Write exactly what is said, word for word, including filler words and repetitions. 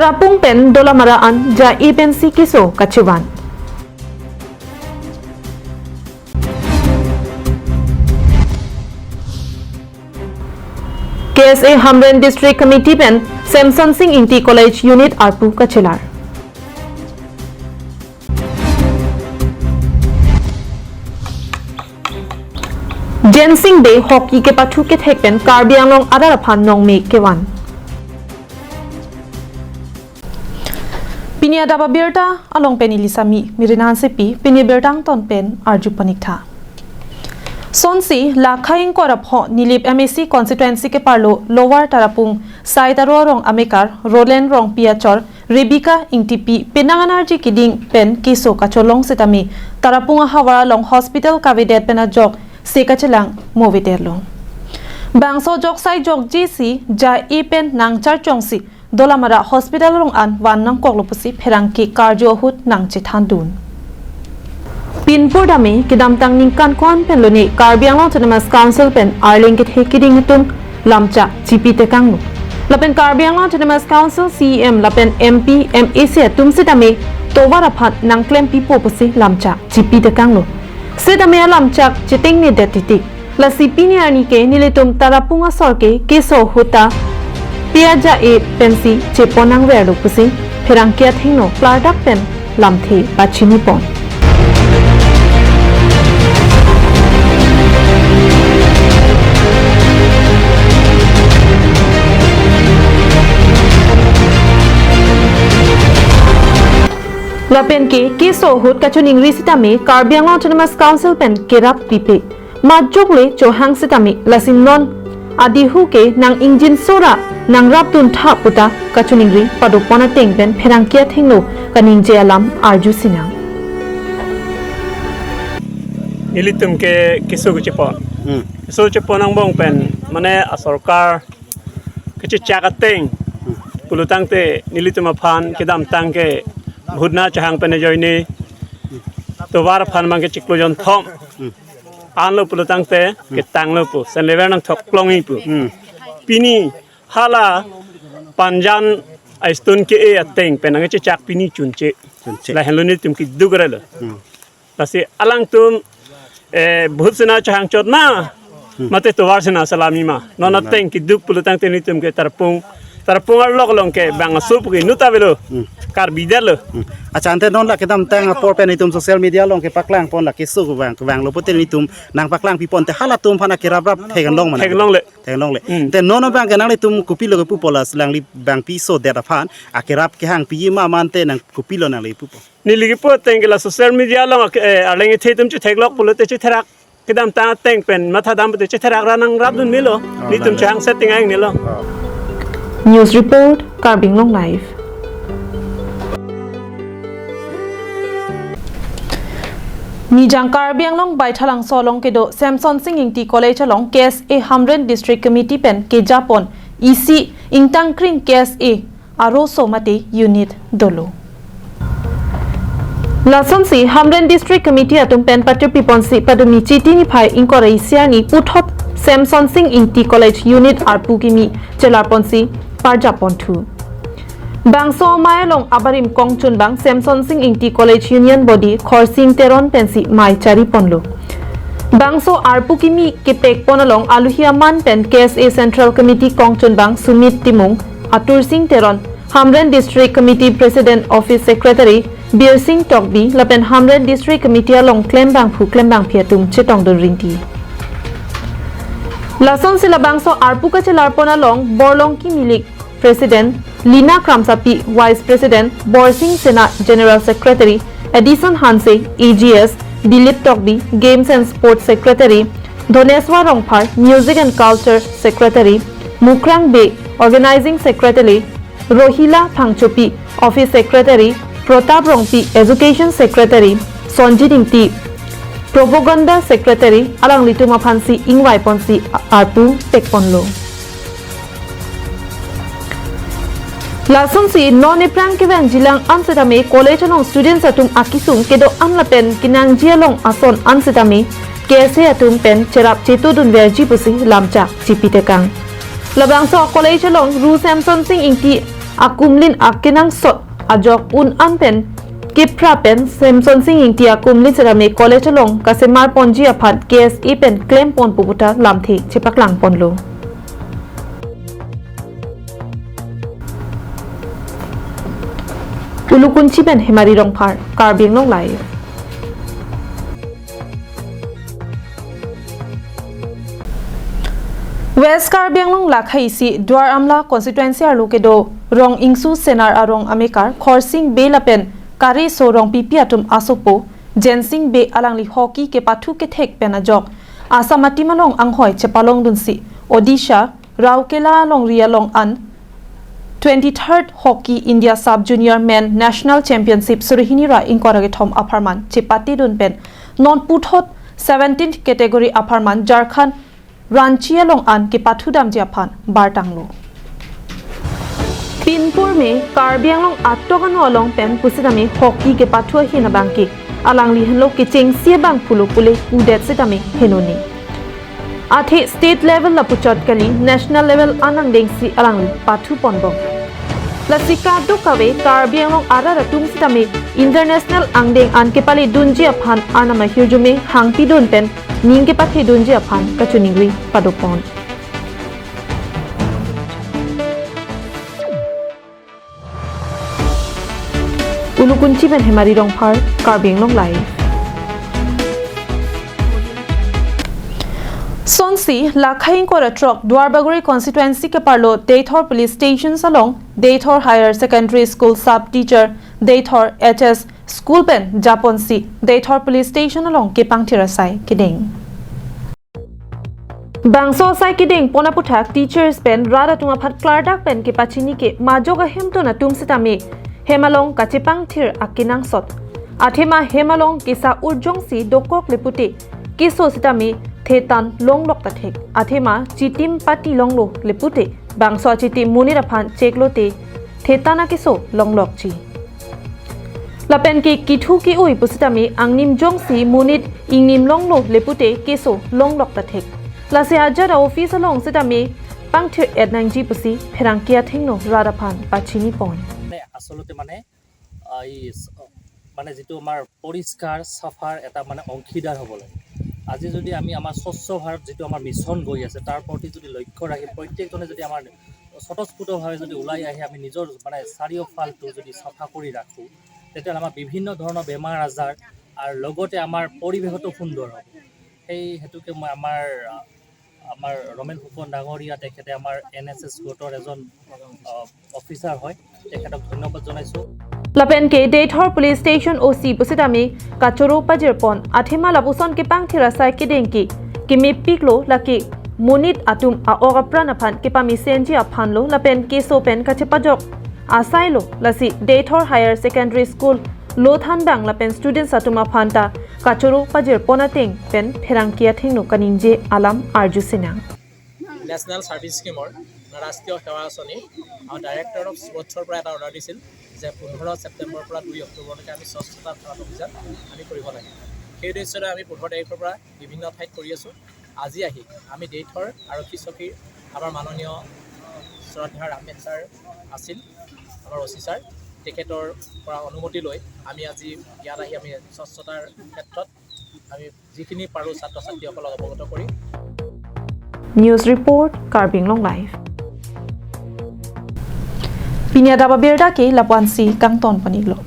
Tarapung pen Dolamara an ja-e pensi keso kachevan. K S A Hamren District Committee pen Semson Sing Ingti College Unit arpu kachelar. Jensing Bey hockey kepathu kethek pen Karbi Anglong arat aphan nongme kevan. Pini adap abirta along pen neli Sami Mirin Hansepi, pini birta angton pen arju paniktha. Sonsi, la kha ingkoi ra pho Nilip M A C constituency keparlo Lower Tarapung, Sai Taro Rong amekar, Roland Rongpi achor, Rebecca Ingtipi, penang anarji keding pen keso kacholong setame, Tarapung ahavar along hospital kavedet pen ajok se kachelang movedetlo. Bangso joksai jokje si ja-e pen nangcharchongsi, Dolamara Hospital along an van nangkoklo pusi pherangke karju ahut nangchethandun. Pinpur dame kedamtang ningkan ko-an pen lone Karbi Anglong Autonomous Council pen arleng kethe keding atum lamchak chipi tekanglo. Lapen Karbi Anglong Autonomous Council C E M lapen M P, M A C atum setame tovar aphan nangklempipo pusi lamchak chipi tekanglo. Setame alamchak chetengne det titik. Lasi pini arni ke nelitum Tarapung asor ke keso ahut ta pia ja-e pensi chepon nangverlo pusi pherangke athengno klardak pen lamthe pachinipon. Lapen ke keso ahut kachoningri sitame Karbi Anglong Autonomous Council pen kerap pipe. Majok le chohang sitame lasi non adihu ke nang ingjinso ra nangrapdun tha puta kachoningri padopon ateng pen pherangke athengno kaningje alam arju sinang. Nelitum ke keso kechepon. Hmm. Keso chepon angbong pen mane asorkar kechechak ateng. Hmm. Pulotangte nelitum aphan kedamtang ke bhutna chahang pen ajoine tovar aphan mang ke chiklo jonthom. Hmm. Anlo pulotangte, hmm, ketanglo pu, sen lever nangthok klongji pu. Hmm. Pini hala panjan a-stone ke-e ateng pen nangchechak pini chunche. Chunche. Lahenlo nelitum keduk relo. Hmm. Lasi alangtum, eh, bhut sena chahang chot ma, hmm, mate tovar sena salami ma. Non, hmm, ateng keduk pulotangte nelitum ke Tarapung Tarapung arlok along ke bang aso pu ke inut avelo. Hmm. Karbi det lo. Hmm. Accha, ante non la kedamtang apor pen itum social media along kepaklang pon la keso kevang, kevanglo pute itum nangpaklang pipon te halatum aphan akeraprap theklong mana? Theklongle. Theklongle. Hmm. Te non abang ke nanglitum kopilo kepupo la alangli bang piso det aphan akerap kehang piji ma mante nang kopilo nangli pupo? Neli kepu ateng ke la social media along, eh, arleng kethe atum chetheklok pulote chetherak. Kedamtang ateng pen mathadam pute chetherak ra nangrapdun melo. Oh, nelitum nang chang setting aing nelo. Oh. News report, Karbi Anglong Live. Nijang Karbi Anglong Baithalangso along kedo Semson Sing Ingti College along K S A Hamren District Committee pen kejapon isi ingtangkring K S A aroso mate unit dolo. Lasonsi Hamren District Committee atum pen patirpiponsi padumi Chiti niphai ingkoi ra isi arni puthot Semson Sing Ingti College unit arpu kimi chelarponsi parjaponthu. Bangso amei along abarim kongchunbang Semson Sing Ingti College Union Body Khorsing Teron pensi mei chariponlo. Bangso arpu kimi kepekpon along aluhi aman pen K S A Central Committee kongchunbang Sumit Timung, Atur Sing Teron, Hamren District Committee President Office Secretary Bir Sing Tokbi lapen Hamren District Committee along klembangphu klembangphi atum chetongdun rinti. Lasonsi labangso arpu kachelarpon along Borlongki Milik President, Lina Kramsapi Vice President, Borsing Sena General Secretary, Edison Hanse A G S, Dilip Tokbi Games and Sports Secretary, Dhoneswar Rongphar Music and Culture Secretary, Mukrang Bey Organizing Secretary, Rohila Phangchopi Office Secretary, Pratap Rongpi Education Secretary, Sonjit Ingti Propaganda Secretary, alanglitum aphansi ingvaiponsi arpu pekponlo. Lasonsi non ephrang kevangjilang an setame college along students atum akesung kedo-an lapen kenangji along ason an setame K S A atum pen cherap chetudunverji pusi lamchak chipitekang. Labangso college along Ru Semson Sing Ingti akumlin akenangsot ajok un-an pen kepra pen Semson Sing Ingti akumlin setame college along kasemar ponji aphan K S A pen klem ponpo puta lamthe chepaklang ponlo. Ulukunchi pen Hemari Rongphar, Karbi Anglong Live. West Karbi Anglong lakha isi Duar Amla constituency arlo kedo Rong Ingsu Senar arong amekar Khorsing Bey lapen Kareso Rongpipi atum asopo Jensing Bey alangli hockey kepathu kethek pen ajok Assam atim along anghoi chepalongdunsi Odisha Rourkela alongri along an twenty-third Hockey India Sub Junior Men National Championship suri hini ra ingkoi ra kethom apharman chepatedun pen non puthot seventeenth category apharman Jharkhand Ranchi along an kepathudamji aphan bartanglo. Pinpur me Karbi Anglong atok ano along pen pusitame hockey kepathu ahin abangke alangli henlo kechengsi abang pulo pule pudet sitame henoni. Athe state level lapuchot kali national level an angdengsi alangli pathu ponbom. Lasi kadokave Karbi Anglong arat atum sitame international angdeng an kepaledunji aphan anam ahirjume hangpidun pen ning kepathedunji aphan kachiningri padopon. Ulukunchi pen Hemari Rongphar, Karbi Anglong Live. Sonsi, lakha ingkoi ra throk Duarbagori constituency keparlo Deithor Police Station along, Deithor Higher Secondary School Sub Teacher, Deithor H S School pen japonsi, Deithor Police Station along kepangthir asai kedeng. Bangso asai kedeng pon aputhak teachers pen rat atum aphan klardak pen kepachini ke majok ahemtun atum sitame hem along kachepangthir akenangsot. Athema hem along kesa urjongsi dokok lepute keso sitame thetan longlok ta thek. Athema chitim pati longlo lepute bangso achitim monit aphan cheklote thetan akeso longlokji. Lapen ke kithu ke-oi pusitame angnim jongsi monit ingnim longlo lepute keso longlok ta thek. Lasi ajat a-office along sitame pangthir-et nangji pusi pherangke athengno rat aphan pachini pon. মানে আচলতে মানে, আহ, এই চ-, মানে যিটো আমাৰ পৰিষ্কাৰ চাফাৰ এটা মানে অংশীদাৰ হ'ব লাগে। আজি যদি আমি আমাৰ স্বচ্ছ ভাৰত যিটো আমাৰ মিছন গৈ আছে, তাৰ প্ৰতি যদি লক্ষ্য ৰাখি প্ৰত্যেকজনে যদি আমাৰ স্বতঃস্ফূৰ্তভাৱে যদি ওলাই আহি আমি নিজৰ মানে চাৰিওফালটো যদি চাফা কৰি ৰাখোঁ, তেতিয়াহ'লে আমাৰ বিভিন্ন ধৰণৰ বেমাৰ আজাৰ আৰু লগতে আমাৰ পৰিৱেশতো সুন্দৰ হ'ব। সেই হেতুকে মই আমাৰ, আহ, আমাৰ ৰমেন ফুকন ডাঙৰীয়া, তেখেতে আমাৰ এন এছ এছ গোটৰ এজন, আহ, অফিচাৰ হয়, তেখেতক ধন্যবাদ জনাইছোঁ। Lapen ke Deithor Police Station O C pusitame kachoro pajirpon athema lapuson kepangthir asai kedeng ke kemepiklo lake monit atum a-ok apran aphan kepamesenji aphanlo lapen keso pen kachepajok asailo. Lasi Deithor Higher Secondary School lothandang lapen students atum aphan ta kachoro pajirpon ateng pen pherangke athengno kaningje alam arju sinang. National service স্কিমৰ ৰাষ্ট্ৰীয় সেৱা আঁচনি আৰু director of স্পৰ্টছৰ পৰা এটা অৰ্ডাৰ দিছিল যে পোন্ধৰ ছেপ্টেম্বৰৰ পৰা দুই অক্টোবৰলৈকে আমি স্বচ্ছতা ভাৰত অভিযান আমি কৰিব লাগে। সেই উদ্দেশ্যৰে আমি পোন্ধৰ তাৰিখৰ পৰা বিভিন্ন ঠাইত কৰি আছোঁ। আজি আহি আমি দেইথৰ আৰক্ষী চকীৰ আমাৰ মাননীয় শ্ৰদ্ধা ৰামেন ছাৰ আছিল, আমাৰ অ চি ছাৰ, তেখেতৰ পৰা অনুমতি লৈ আমি আজি ইয়াত আহি আমি স্বচ্ছতাৰ ক্ষেত্ৰত আমি যিখিনি পাৰোঁ ছাত্ৰ ছাত্ৰীসকলক অৱগত কৰিম। News report, Karbi Anglong Live. Pini adap abirta ke lapu-ansi kangton pon-iklo.